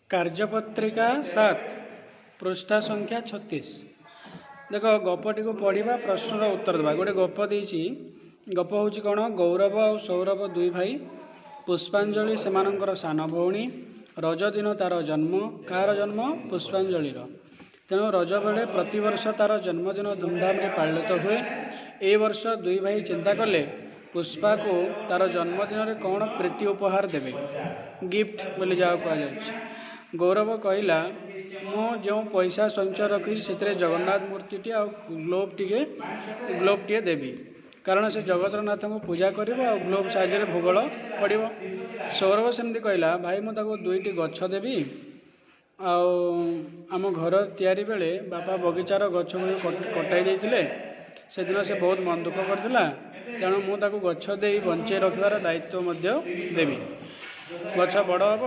କାର୍ଯ୍ୟପତ୍ରିକା 7, ପୃଷ୍ଠା ସଂଖ୍ୟା 36। ଦେଖ, ଗପଟିକୁ ପଢ଼ିବା, ପ୍ରଶ୍ନର ଉତ୍ତର ଦେବା। ଗୋଟେ ଗପ ଦେଇଛି। ଗପ ହେଉଛି କ'ଣ? ଗୌରବ ଆଉ ସୌରଭ ଦୁଇ ଭାଇ। ପୁଷ୍ପାଞ୍ଜଳି ସେମାନଙ୍କର ସାନ ଭଉଣୀ। ରଜ ଦିନ ତାର ଜନ୍ମ। କାହାର ଜନ୍ମ? ପୁଷ୍ପାଞ୍ଜଳିର। ତେଣୁ ରଜ ବେଳେ ପ୍ରତିବର୍ଷ ତାର ଜନ୍ମଦିନ ଧୁମଧାମରେ ପାଳିତ ହୁଏ। ଏଇ ବର୍ଷ ଦୁଇ ଭାଇ ଚିନ୍ତା କଲେ, ପୁଷ୍ପାକୁ ତାର ଜନ୍ମଦିନରେ କ'ଣ ପ୍ରୀତି ଉପହାର ଦେବେ, ଗିଫ୍ଟ ବୋଲି ଯାହାକୁ କୁହାଯାଉଛି। ଗୌରବ କହିଲା, ମୁଁ ଯେଉଁ ପଇସା ସଞ୍ଚୟ ରଖିଛି, ସେଥିରେ ଜଗନ୍ନାଥ ମୂର୍ତ୍ତିଟିଏ ଆଉ ଗ୍ଲୋବଟିଏ ଦେବି। କାରଣ ସେ ଜଗତର ନାଥଙ୍କୁ ପୂଜା କରିବ ଆଉ ଗ୍ଲୋବ୍ ସାହାଯ୍ୟରେ ଭୂଗୋଳ ପଢ଼ିବ। ସୌରଭ ସେମିତି କହିଲା, ଭାଇ, ମୁଁ ତାକୁ ଦୁଇଟି ଗଛ ଦେବି। ଆଉ ଆମ ଘର ତିଆରି ବେଳେ ବାପା ବଗିଚାର ଗଛ ଗୁଡ଼ିକୁ କଟାଇ ଦେଇଥିଲେ। ସେଦିନ ସେ ବହୁତ ମନ ଦୁଃଖ କରିଥିଲା। ତେଣୁ ମୁଁ ତାକୁ ଗଛ ଦେଇ ବଞ୍ଚେଇ ରଖିବାର ଦାୟିତ୍ୱ ମଧ୍ୟ ଦେବି। ଗଛ ବଡ଼ ହେବ,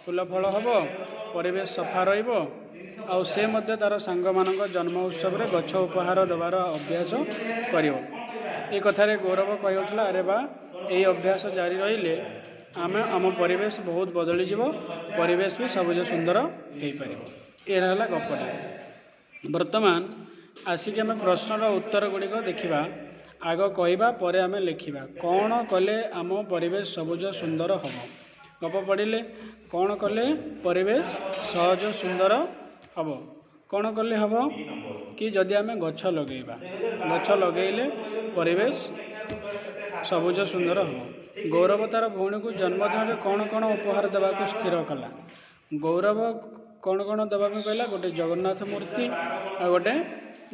ଫୁଲ ଫଳ ହେବ, ପରିବେଶ ସଫା ରହିବ। ଆଉ ସେ ମଧ୍ୟ ତା'ର ସାଙ୍ଗମାନଙ୍କ ଜନ୍ମ ଉତ୍ସବରେ ଗଛ ଉପହାର ଦେବାର ଅଭ୍ୟାସ କରିବ। ଏ କଥାରେ ଗୌରବ କହି ଉଠିଲା, ଆରେ ବା, ଏହି ଅଭ୍ୟାସ ଜାରି ରହିଲେ ଆମ ପରିବେଶ ବହୁତ ବଦଳିଯିବ, ପରିବେଶ ବି ସବୁଜ ସୁନ୍ଦର ହେଇପାରିବ। ଏଇଟା ହେଲା ଗପଟା। ବର୍ତ୍ତମାନ ଆସିକି ଆମେ ପ୍ରଶ୍ନର ଉତ୍ତର ଗୁଡ଼ିକ ଦେଖିବା। ଆଗ କହିବା, ପରେ ଆମେ ଲେଖିବା। କ'ଣ କଲେ ଆମ ପରିବେଶ ସବୁଜ ସୁନ୍ଦର ହେବ? ଗପ ପଢ଼ିଲେ, କ'ଣ କଲେ ପରିବେଶ ସହଜ ସୁନ୍ଦର ହେବ? କ'ଣ କଲେ ହେବ କି ଯଦି ଆମେ ଗଛ ଲଗେଇବା, ଗଛ ଲଗେଇଲେ ପରିବେଶ ସବୁଜ ସୁନ୍ଦର ହେବ। ଗୌରବ ତାର ଭଉଣୀକୁ ଜନ୍ମଦିନରେ କ'ଣ କ'ଣ ଉପହାର ଦେବାକୁ ସ୍ଥିର କଲା? ଗୌରବ କ'ଣ କ'ଣ ଦେବାକୁ କହିଲା? ଗୋଟେ ଜଗନ୍ନାଥ ମୂର୍ତ୍ତି ଆଉ ଗୋଟେ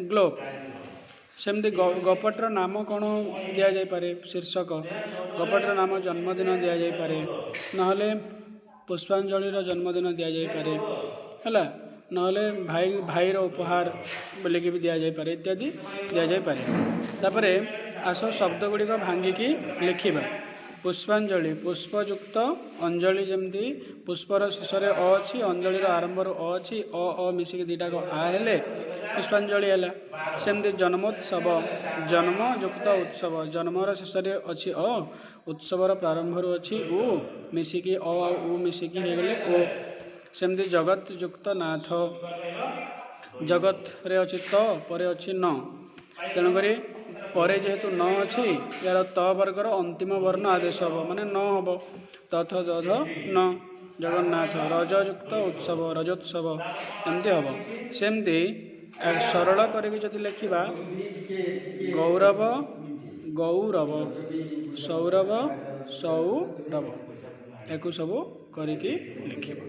ଗ୍ଲୋବ୍। ସେମିତି ଗପଟିର ନାମ କ'ଣ ଦିଆଯାଇପାରେ? ଶୀର୍ଷକ ଗପଟିର ନାମ ଜନ୍ମଦିନ ଦିଆଯାଇପାରେ, ନହେଲେ ପୁଷ୍ପାଞ୍ଜଳିର ଜନ୍ମଦିନ ଦିଆଯାଇପାରେ, ହେଲା, ନହେଲେ ଭାଇର ଉପହାର ବୋଲିକି ବି ଦିଆଯାଇପାରେ, ଇତ୍ୟାଦି ଦିଆଯାଇପାରେ। ତାପରେ ଆସ, ଶବ୍ଦ ଗୁଡ଼ିକ ଭାଙ୍ଗିକି ଲେଖିବା। ପୁଷ୍ପାଞ୍ଜଳି, ପୁଷ୍ପଯୁକ୍ତ ଅଞ୍ଜଳି। ଯେମିତି ପୁଷ୍ପର ଶେଷରେ ଅ ଅଛି, ଅଞ୍ଜଳିର ଆରମ୍ଭରୁ ଅ ଅଛି, ଅ ଅ ମିଶିକି ଦୁଇଟାକ ଆ ହେଲେ ପୁଷ୍ପାଞ୍ଜଳି ହେଲା। ସେମିତି ଜନ୍ମୋତ୍ସବ, ଜନ୍ମଯୁକ୍ତ ଉତ୍ସବ। ଜନ୍ମର ଶେଷରେ ଅଛି ଅ, ଉତ୍ସବର ପ୍ରାରମ୍ଭରୁ ଅଛି ଉ, ମିଶିକି ଅ ଆଉ ଉ ମିଶିକି ହେଇଗଲେ ଓ। ସେମିତି ଜଗତ ଯୁକ୍ତ ନାଥ, ଜଗତରେ ଅଛି ତ, ପରେ ଅଛି ନ। ତେଣୁକରି ପରେ ଯେହେତୁ ନ ଅଛି, ଏହାର ତ ବର୍ଗର ଅନ୍ତିମ ବର୍ଣ୍ଣ ଆଦେଶ ହେବ, ମାନେ ନ ହେବ। ତଥ ଦଧ ନ, ଜଗନ୍ନାଥ। ରଜଯୁକ୍ତ ଉତ୍ସବ, ରଜୋତ୍ସବ, ଏମିତି ହେବ। ସେମିତି ସରଳ କରିକି ଯଦି ଲେଖିବା, ଗୌରବ ଗୌରବ, ସୌରଭ ସୌରଭ, ୟାକୁ ସବୁ କରିକି ଲେଖିବ।